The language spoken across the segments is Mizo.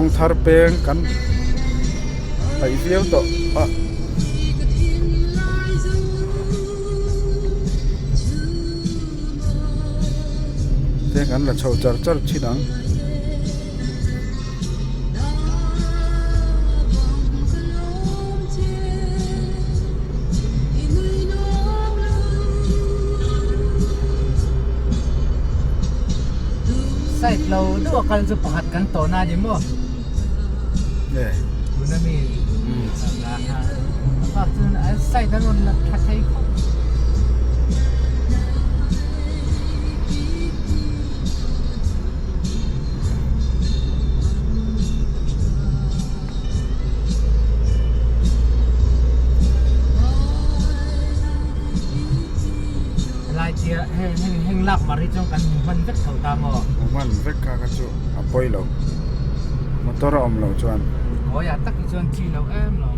Kawng thar peng kan hnaih viau tawh a. Te kan la chho char char thin ang. Side lo deuh a kal chu pakhat kan tawh na ni maw? Nge? Tuna mi a bak chuan an side an rawn la tha thei khawp. Helai tia heng heng heng lak mar hi chuan kan hmu hman vek tho ta maw? Hmu hman vek kha kha chu a pawi lo. Motor a awm loh chuan. Kawiah tak hi chuan thi loh em lo.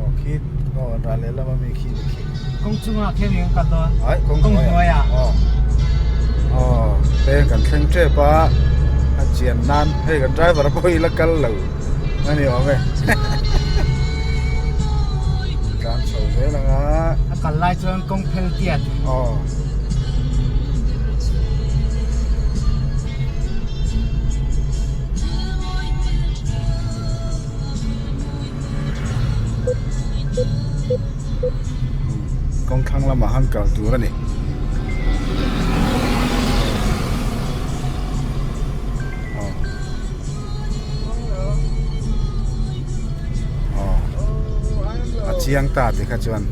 Aw khi aw ral leh lama mi khi ni khi. Kawng chungah khian eng kal dawn? Ai kawng hnuai ah. Aw aw peng kan thleng tep a a chian nan hei kan driver pawh hi la kal lo a ni awm e. Tlan chho zel ang a. A kal lai chuan kawng phel tiat. Aw. Kawng thlang lamah han kal tur a ni. Aw a chiang ta tih kha chuan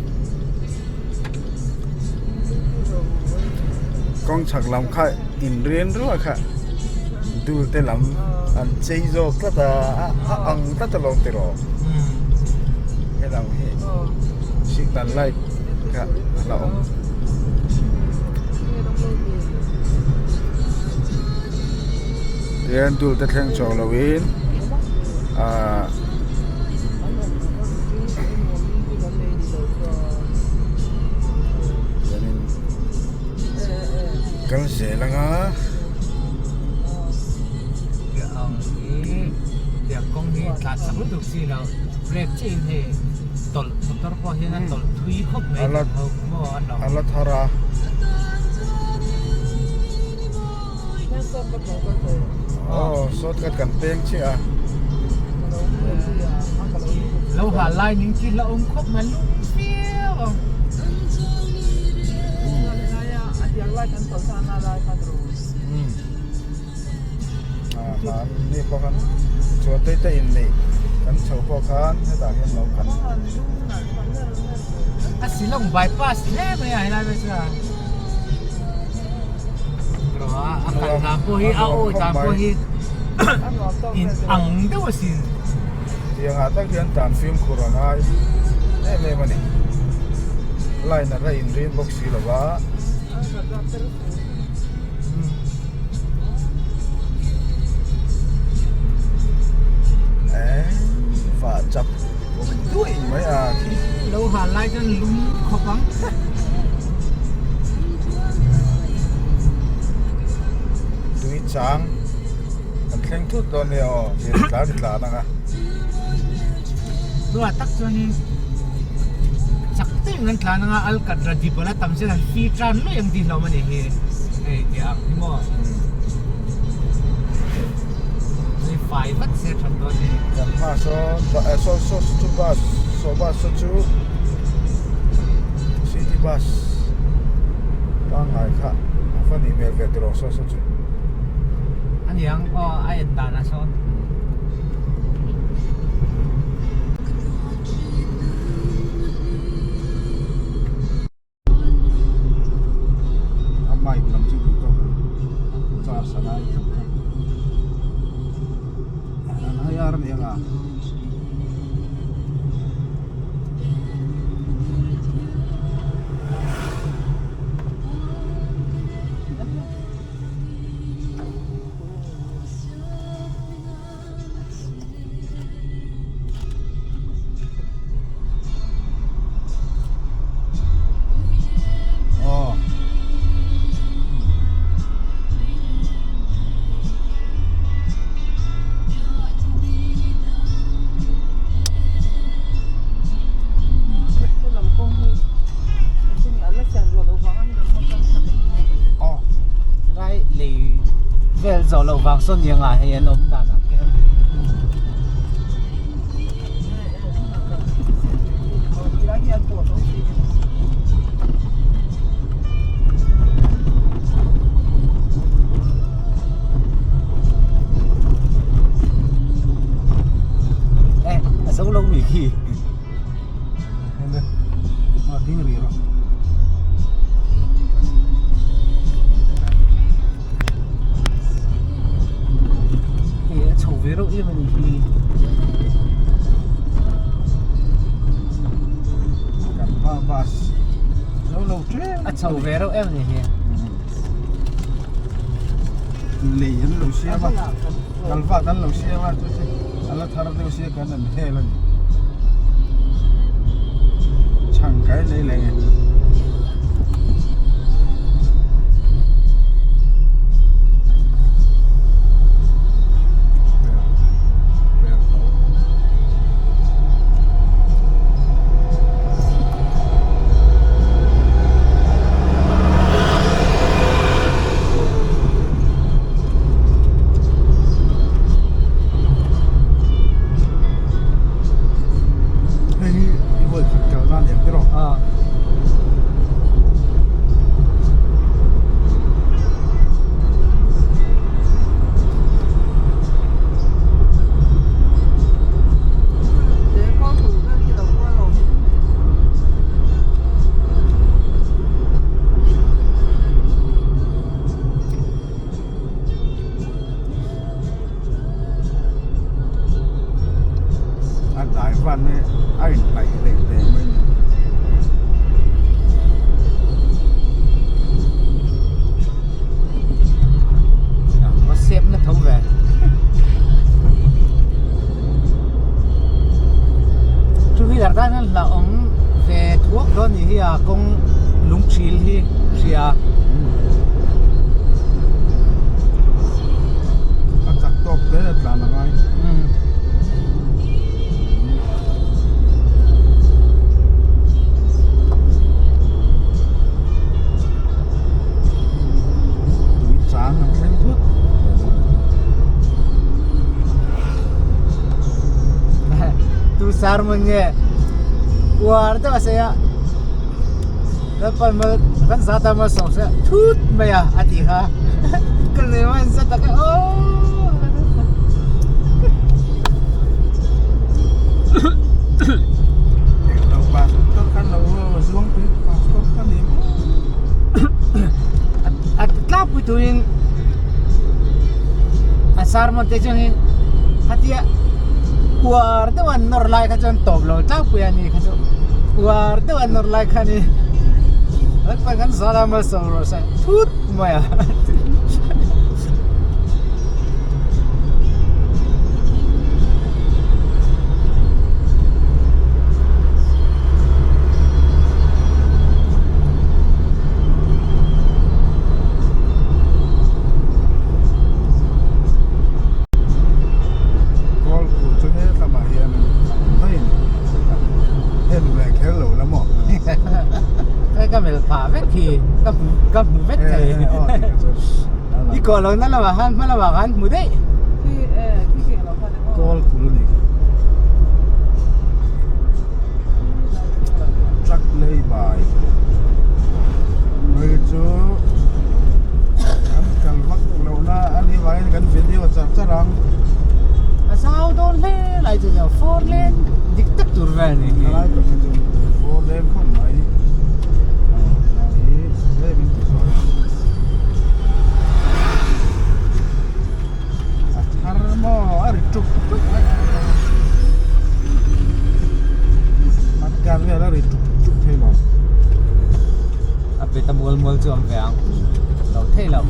kawng chhak lam kha inrin ruah kha dul te lam an chei zawk tlat a a ang tlat alawm tiraw helam hi signal light kha a la awm. Tihian dul te thleng chhuak loin ahh chuanin kal zel anga. Ang hi tiang kawng hi tlan chak lutuk chi lo brake chiah in hei tawlh motor pawh hian a tawlh thui khawp mai tih ho maw a hlauh a la thar a. Aw shortcut kan peng chiah a. Lo ha lai ning chi la awm khawp mai lung viau ang. Ni pawh khan chuan te te inneih kan chho pawh khan hetah hian lo kal. A Shillong bypass hle mai a helai mai chuan. A kal dan pawh hi a awi dan pawh hi in ang deuh asin. Tiang ah tak hian tan fimkhur a ngai em em a ni. Line a la inrin bawk si lo va. Vah chap duai mai a khi. Lo ha lai chuan lum khawp ang. Tui chang kan thleng thut dawn nia aw thil tlan tlan ang a. Chua tak chuanin chak deuhin an tlan anga alkatra dip ala tam zel an fi tan mai ang tih hlauh a ni hi hei tih ang hi maw hei fai vat se that dawn ni. Kan hma sawn saw saw chu bus saw bus saw chu city bus pangngai kha a va nih hmel ve tiraw saw saw chu. A niang aw a en dan ah sawn. A mic lam chu duh tawk ang car salai kha kha an hai ar a ni ang a. vel zawh loh vang sawn ni anga hei an awm dan ah khian. Eh a zo lo mi khi. Hei a chho ve reuh em a ni hi. A chho ve reuh em a ni hi. Lei an lo siam a kalvat an lo siam a chu chu a la thar deuh sia kan an hel a ni chhang kai lei leng e. Hei hi i vawi khat kal na aniang tiraw? Aw. A dai van hi a inhnaih hlei teh mai a ni. A sep na tho ve. Two wheeler tan hian hlauhawm ve thuak dawn ni hi a kawng lungthil hi hria. A chak tawk hle a tlan a ngai. Tui chang an thleng thut. Tu sermon nge uar deuh a sei a Lalpan mal kan za ta mal sawm se thut mai a a ti kha ka lem a in zat tak e aww. Englo pastor khan lo zuang tui pastor kha ni maw. A tlangpui turin a sermon te chuan in khatia uar deuh an nawr lai kha chuan tawp lo tlangpui a ni kha chu uar deuh an nawr lai kha ni an kan zala malsawm rawh se thut mai a. Kawl kulh chu he lamah hian a awm daih a ni. Heng ve kher lo la maw? Hei ka melh phah vek hi ka hmu ka hmu vek thei. I kawh lohna lamah khan hma lamah khan hmu daih. Kawl kulh a ni. Truck lei bai. Hei chu kan kal vak lohna a nih vangin kan video char char ang. A zau dawn hle lai chu nia four lane dik tak tur vel a ni hi. Helai tak hi chu four lane khawp mai. Hi tlem in ti sawi. A thar maw a ri tuk tuk mai a kar vel a ri tuk tuk thei lo. A pe ta mual mual chu awm ve ang lo thei lo.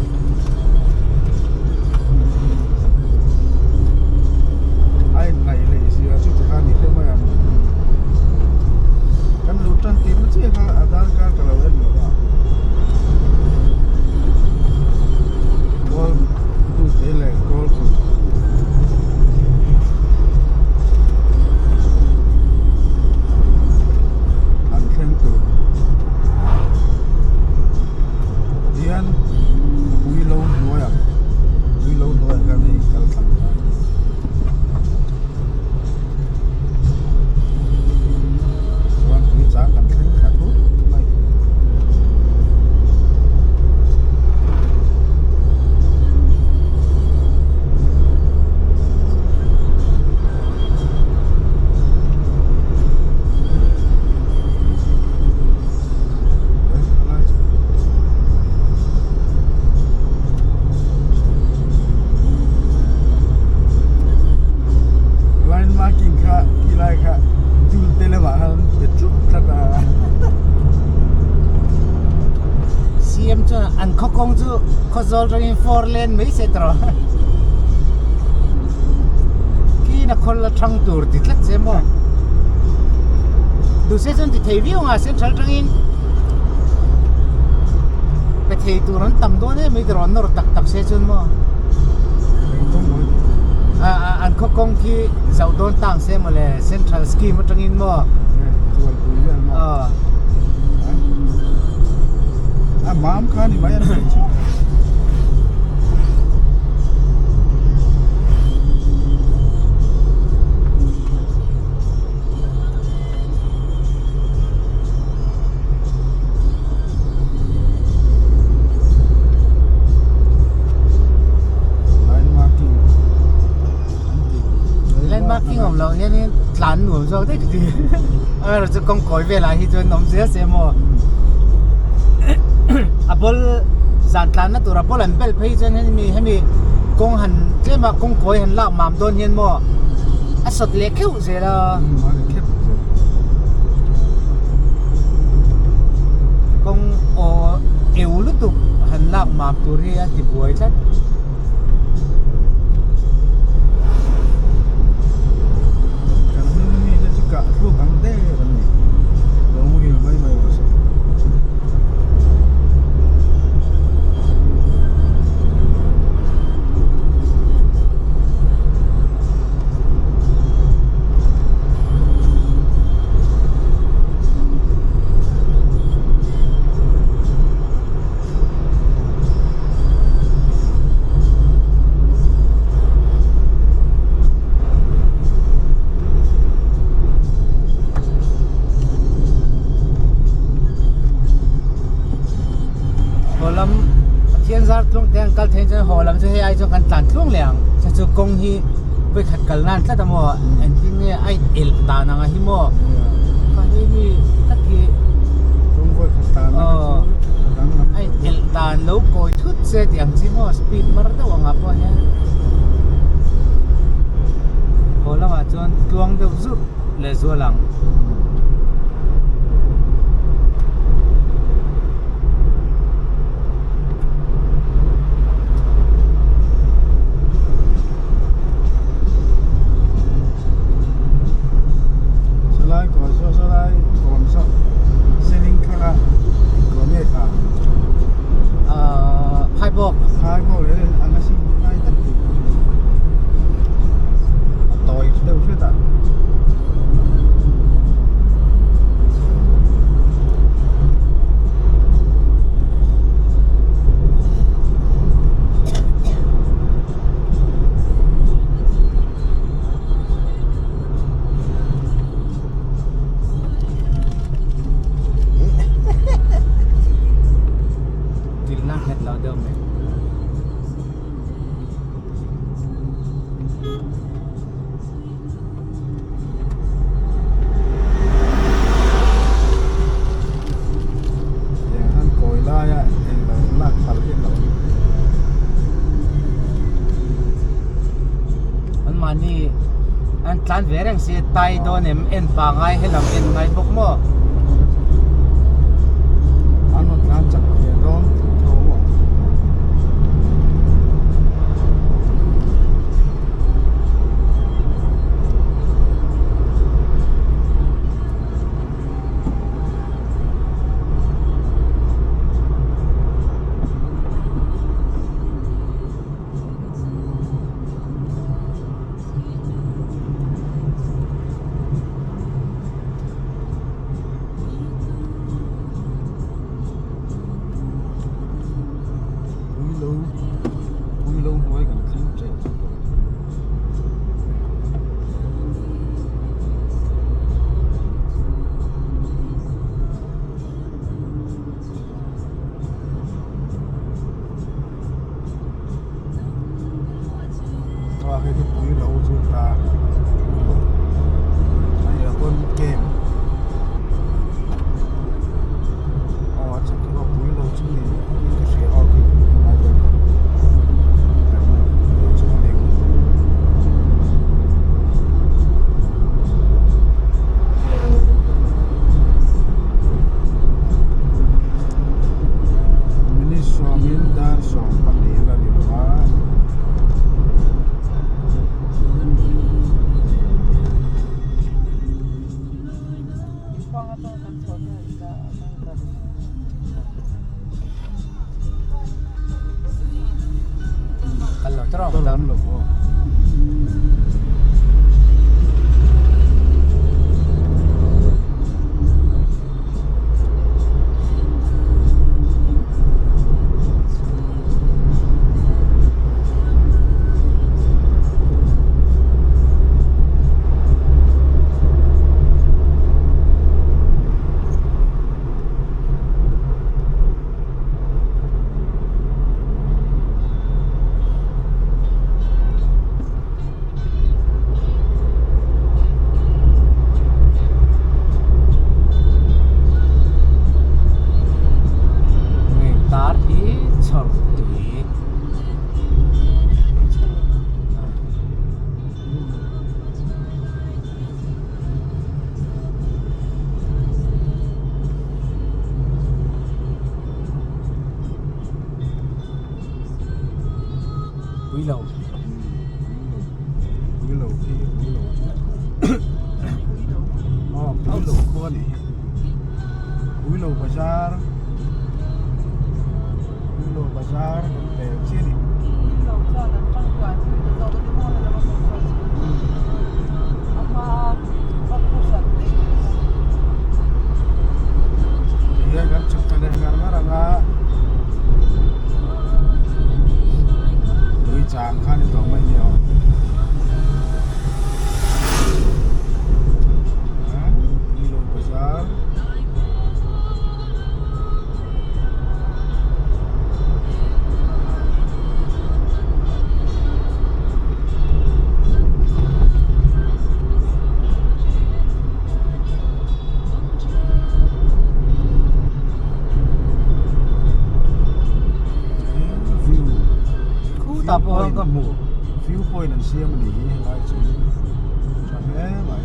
A inhnaih leh zia chu tikhan i hre mai ang. Kan luh tan tih na chiah kha a darkar ka lo en lo a. Goal tute leh goal kut. An thleng tur. Tihian pui lo hnuaiah An khaw kawng chu Khawzawl atangin four lane mai se tawh Kina khawl la thang tur ti tlat che maw Duh se chuan ti thei viau ang a central atangin pe thei tur an tam dawn em mai tawh an nawr tak tak se chuan maw An khaw kawng khi zauh dawn tang se mawle central scheme atangin maw A mam kha ni mai a ni chu. Line marking an ti. Line marking awm loh hianin tlan nuam zawk daih chu. Amaherawhchu chu kawng kawi velah hi chuan awm zel se maw a ball zan tlanna tur a ball an bel phei chuan hemi hemi kawng han tlem a kawng kawi han lak mam dawn hian maw a sawt leh kheuh zel a kawng aw eu lutuk han lak mam tur hi a ti buai tlat. Kan hnung mi te chu kah thluk ang der an ni. Lo muhil mai mai rawh se. Haw lam Pathian zar tlung te an kal theih chuan haw lam chu hei ai chuan kan tlan tlung leh ang chu chu kawng hi vawikhat kal nan tlat a maw engtin nge a in elh dan ang a hi maw kha hei mi tak hi aw a in elh dan lo kawi thut se tih ang chi maw speed mar deuh ang ah pawh hian haw lamah chuan tluang deuh zurh leh zual ang. Salai kawn saw salai kawn saw seling thlanga kawn nge kha Ahh phaibawk phaibawk leh anga sin ngai tak tih a tawi deuh hret a. Dilna nghet lo deuh mai. Tiang han kawi laia englo lak palh hi lo. An mahni an tlan ve reng si tai dawn em en pangai helam en ngai bawk maw. An rawn tlan chak ve dawn tho maw. Motor a awm lo. Tar hi chhawr tui. Pui lo. Pui lo khi pui lo chu. Aw pui lo khua a nih hi. Pui lo bazar. Pui lo bazar kan pel chiah a ni. Pui lo chuan an tangkai pui ta zawk a ni maw helama kan kal chu. A hma va khuhran daih mai kha. Tihian kan chhuk ta leh ngar ngar ang a, tui chang kha ni tawh mai nia aw. Pui lo bazar. Khu ta pawh ka hmu. View point an siam a ni hi helai chu tha hle mai.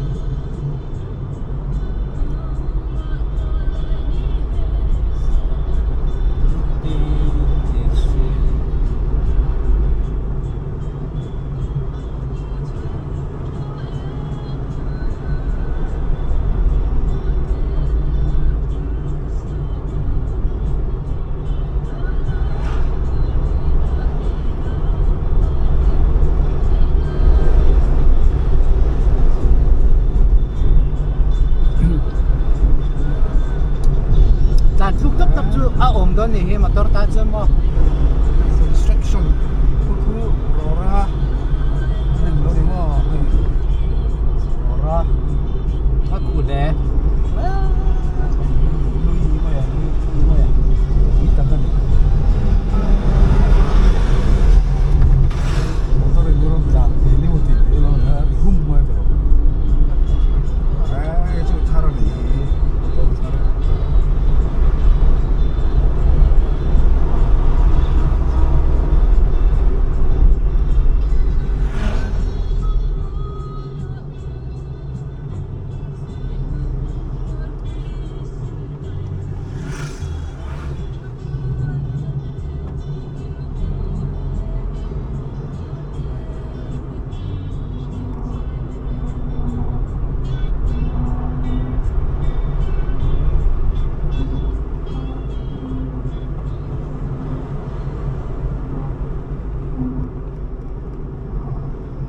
Tlan thluk tap tap chu a awm dawn ni hi motor tan chuan maw. Construction khu khu rawra a ni lo ni maw hei rawra a khu hle lui mai a lui mai a tui tak a ni motor in rawn tlan thei ni maw tih mai lo a ri hum mai tawh hei chu thar a ni hi motor thar.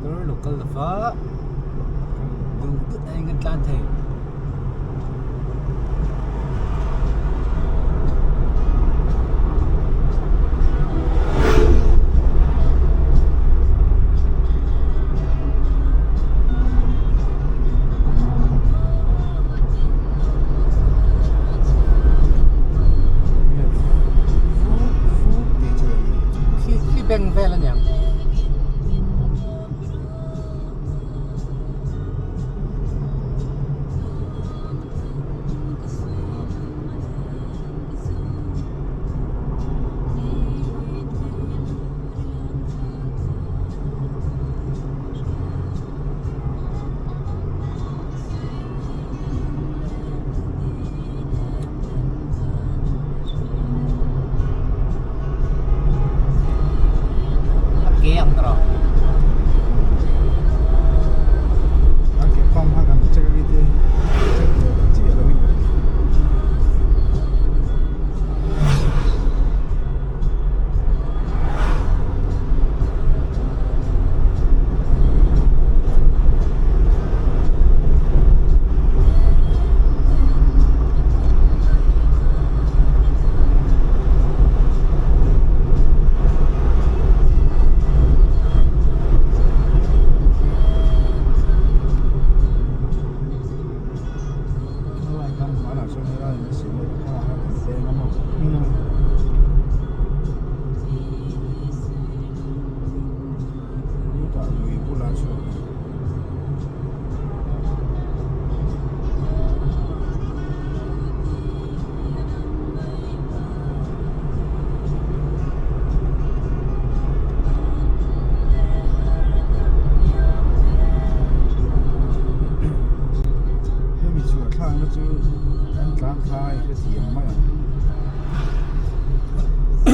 Motor lo kal lova duh duh na in kan tlan thei. Khi khi bank vel a niang.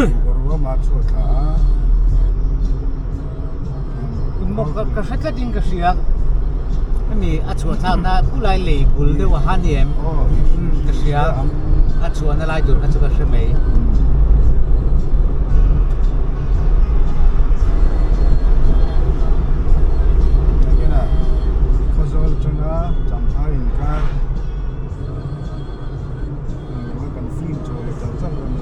Ruama chhuah thla a. Maw ka hre tlat in ka hria hemi a chhuah thlak na khulai lei bul deuh a han ni em ka hria a chhuah na lai tur kha chu ka hre mai. Nakinah Khawzawl atanga Champhai inkar Kan fim chaw leh char char a ni.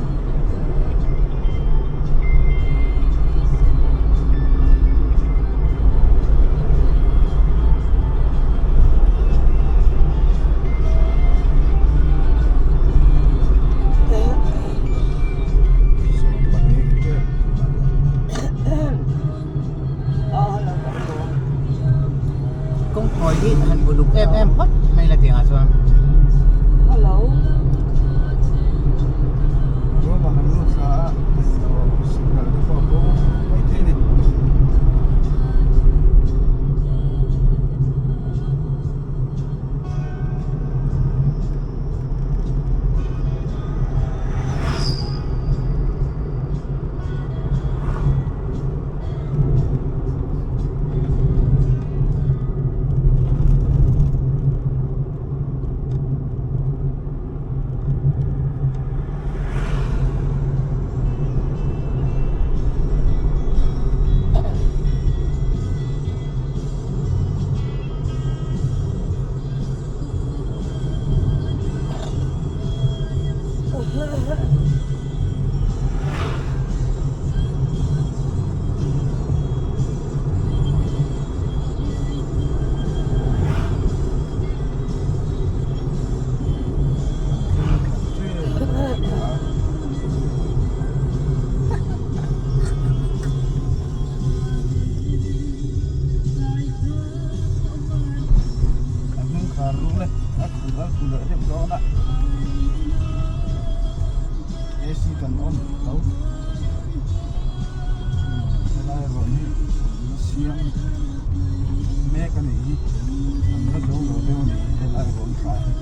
Kawngkawi hi han uluk em em phawt mai la tiangah chuan. Hello. Roma kan lut thla a signal te pawh a bo mai thei a ni. A hnung khar lung le a khur a khur leh deuh dawn a AC kan on tho helai rawn hi an siam mek a nih hi an la zo lo deuh a nih hi helai rawn thla hi.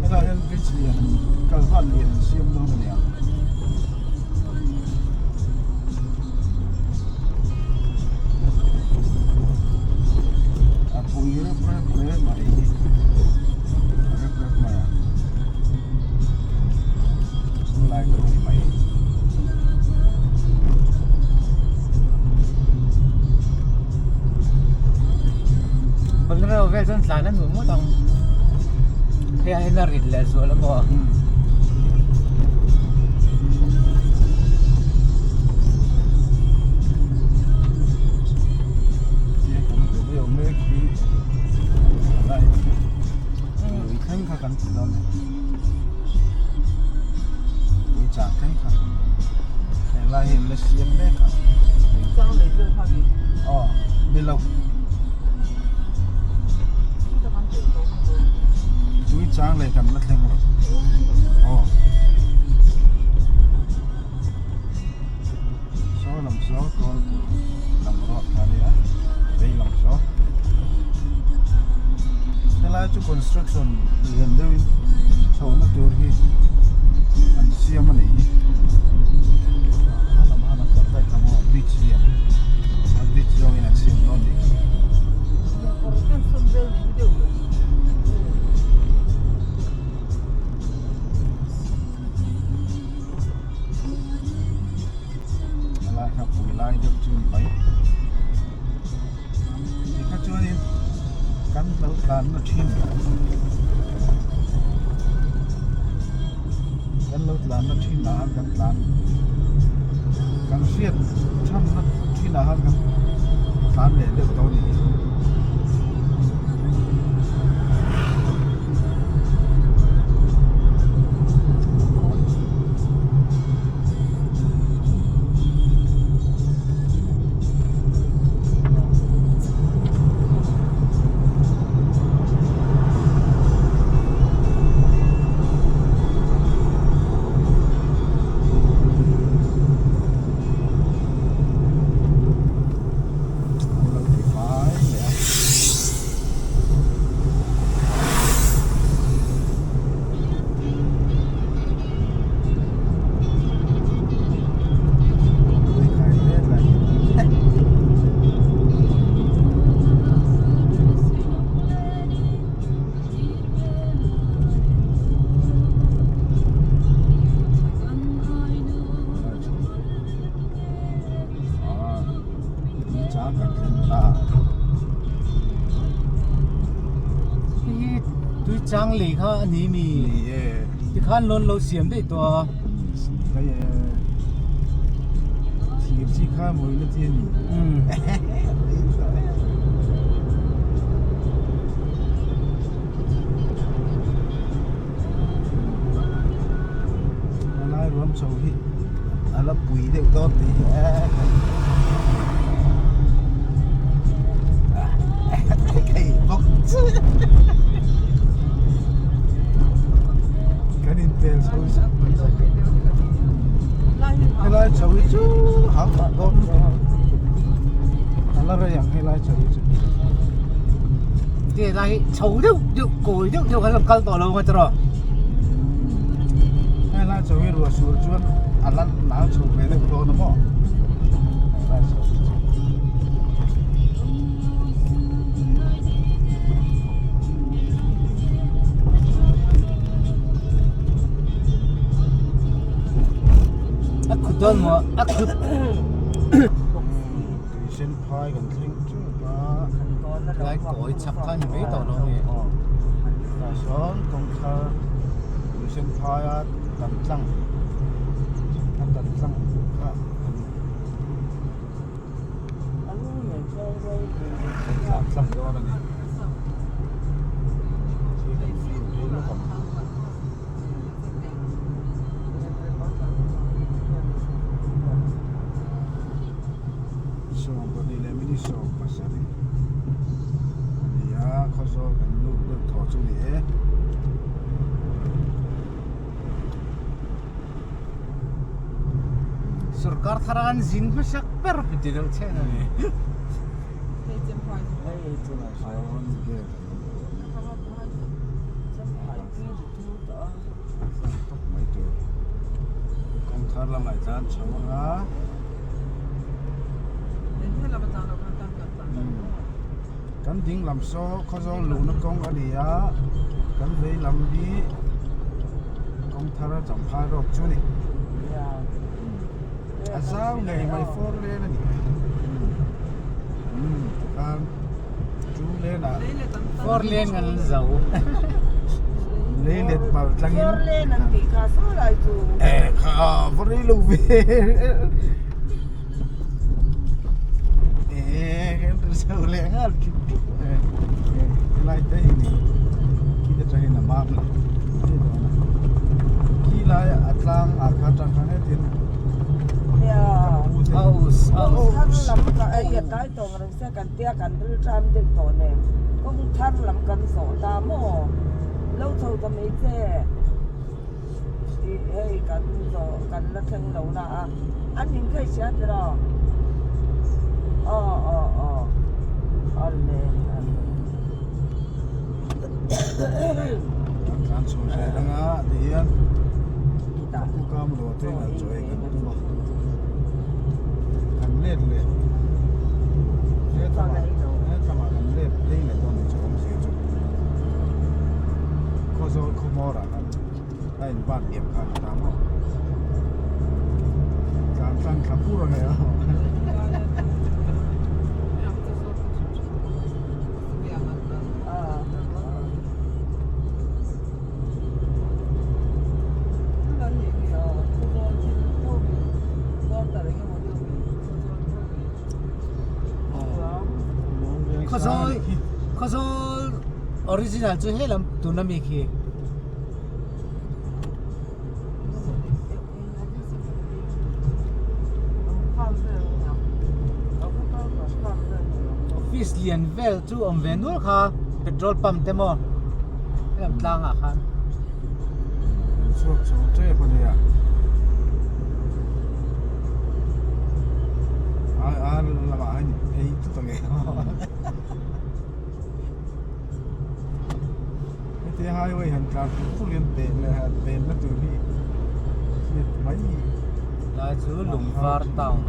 Helai hian bridge lian kalvat lian an siam dawn a ni ang. A pui rep rep hle mai hi rep rep mai a chulai chu a ni mai. Bolero vel chuan tlan a nuam ngawt ang hei ah hian a rit leh zual a maw. Thleng kha kan ti dawn a ni tui chang thleng kha helai hi an la siam mek a aw ni lo tui chang leh kan la thleng lo aw saw lam saw kawl tur lam ruak kha a nia vei lam saw helai chu construction lian deuhin chhohna tur hi an siam a nih hi a lam han a kal daih kha maw bridge lian a bridge zawngin an siam dawn a nih hi. Helai kha pui lai deuh chu ni mai tikha chuanin kan lo tlanna thin kan lo tlanna thin ah khan kan tlan kan hriat thanna thin ah khan kan tlan leh deuh tawh a ni. thlang lei kha a ni mi? Ni e. Tikhan loan lo siam daih tawh a. Hei e. Thir chi kha mawina chi a ni. Helai ruam chho hi a la pui deuh dawn tih hi e. Hei bawk chu kan inpel chho zet mai zawk helai chho hi chu hau tak dawn a la rei ang helai chho hi chu Ti lai hi chho deuh deuh kawi deuh deuh khan rawn kal tawh lo ang a tiraw helai chho hi ruah sur chuan a la nal chho ve deuh dawn a maw helai chho hi chu. A khut dawn maw a khut Tuisen phai kan thleng teuh a Lai kawi chak kha ni mai tawh lo a ni. Tah sawn kawngthar tuisen phaia tan tlang a tan tlang kha a ni. Kan tlan tlang dawn a ni. Khi kan film phei lawk ang. Sawmpahnih leh minute sawmpasarih a ni a, khawzawl kan lut deuh thaw chu ni e. Sorkar thar an zin hmasak ber ti deuh chhen a ni. Kawng thar lamah i tlan chho ang a. Kan ding lam saw Khawzawl luhna kawng a ni a, kan vei lam hi kawng thar a champhai rawk chu a ni. A zau ngei mai four lane a ni. Umm tikhan two lane ah Four lane kan zo. Lei let pal tlangin Four lane an tih kha saw lai chu. Eh kha va rei lo ve. Eh kan ri chho leh nghal ṭup ṭup eh helai te hi ni khi te tangin a mam leh mai dawn a khi lai a tlang ah kha tang khan hetin House Kawng thar lam ka ei a tlai tawng reng se kan tia kan ril ṭam deuh tawh nen kawng thar lam kan zawh ta maw lo chho ta mai che. Ih hei kan zawh kan la thleng lo na a, an in kha i hria tiraw? Aw aw aw awle awle. Kan tlan chho zel anga tihian ka pu kam lo te inah chaw ei kan tum a, kan let leh hetlama hetlama kan let phei leh dawn ni chu awmzia chu Khawzawl khawmawrah khan a in bat liam kha a ta maw tlan tlang thla pur ang e aw. Khawzawl Khawzawl original chu he lam tuna mi khi. Office lian vel chu awm ve nual kha petrol pump te maw helam tlangah khan. Chhuak chho tep a nia. Ai ai lamah hian phei tut ang e. Heti highway han tlan pur pur hian pen leh han pen na tur hi hriat mai Lai chu Lungvar town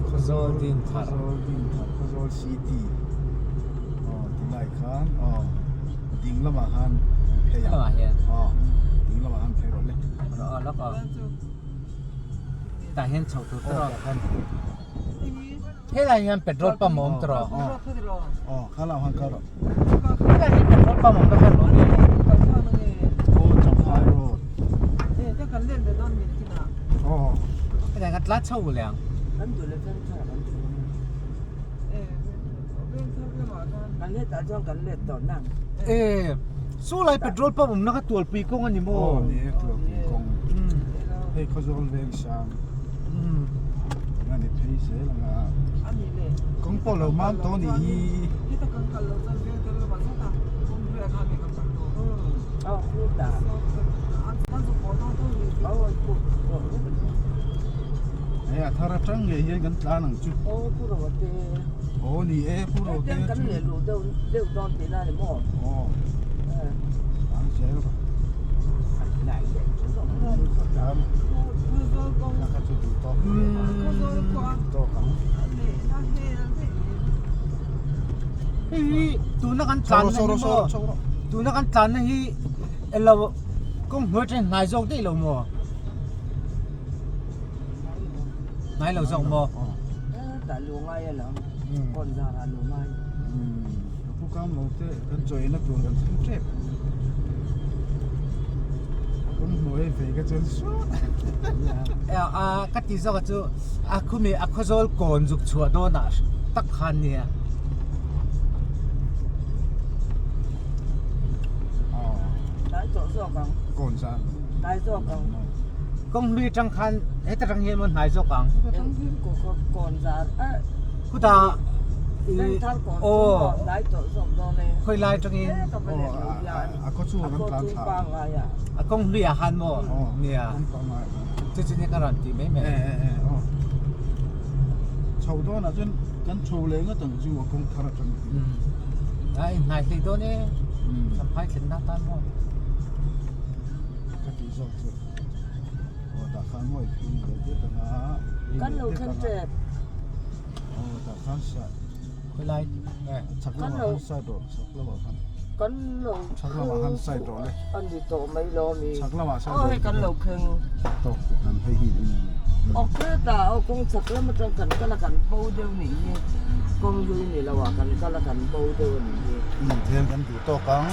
Khawzawl din thar Khawzawl din thar Khawzawl city aw ti lai khan aw ding lamah khan phei ang Lamah hian aw ding lamah khan phei rawh le Rawh lawk aw Tah hian chho tur te rawh khan. Helai hian petrol pump a awm tawh rawh. Aw kha lam han kal rawh. Helai hi petrol pump awm ta khan lo ni. Aw Champhai road. Aw. Helai kan tlan chho leh ang. E saw lai petrol pump awmna kha tualpui kawng a ni maw? Aw ni e tualpui kawng. Hei Khawzawl veng sang. Eng a ni phei zel ang a. Kawng pawh lo mam tawh a nih hi. Hei a thar atang ngei hian kan tlan ang chu. Aw ni e pu Rote chu. Aw ang zel ba. Kha kha chu duh tawk duh tawk ang. Hei hi tuna kan tlanna hi maw tuna kan tlanna hi elo kawng hnuai atangin hnai zawk daih lo maw? Hnai lo zawk maw? Pu Kam lo te kan chawi na tur kan thleng tep. Kawng hnuai vei ka chuan suat. A ka ti zawk a chu a khumi a khawzawl kawn zuk chhuah dawnah tak khan nia. Kawn zan. Kawng hlui atang khan heta tang hian maw hnai zawk ang. Khutah aw khawi lai atangin a kawng hlui ah khan maw nia chu chu nia ka rawn tih mai mai. Chho dawnah chuan kan chho leh ngawt ang chu a kawng thar atang a inhnai hlei dawn e Champhai thlenna tan maw. Ka tih zawk chu aw tah khan maw i phei ve det ang a Kan lo thleng tep. Aw tah khan sa Khawilai nge chhak lamah khan side rawh chhak lamah khan Kan lo chhak lamah khan side rawh le a ni tawh mai lo mi. Chhak lamah side rawh. Aw hei kan lo thleng. Tawk te khan hei hi in Aw kheta aw kawng chhak lam atang kan kal a kan bo deuh nih hi kawng hlui ni lo ah kan kal a kan bo deuh a nih hi. Thian kan duh tawk ang.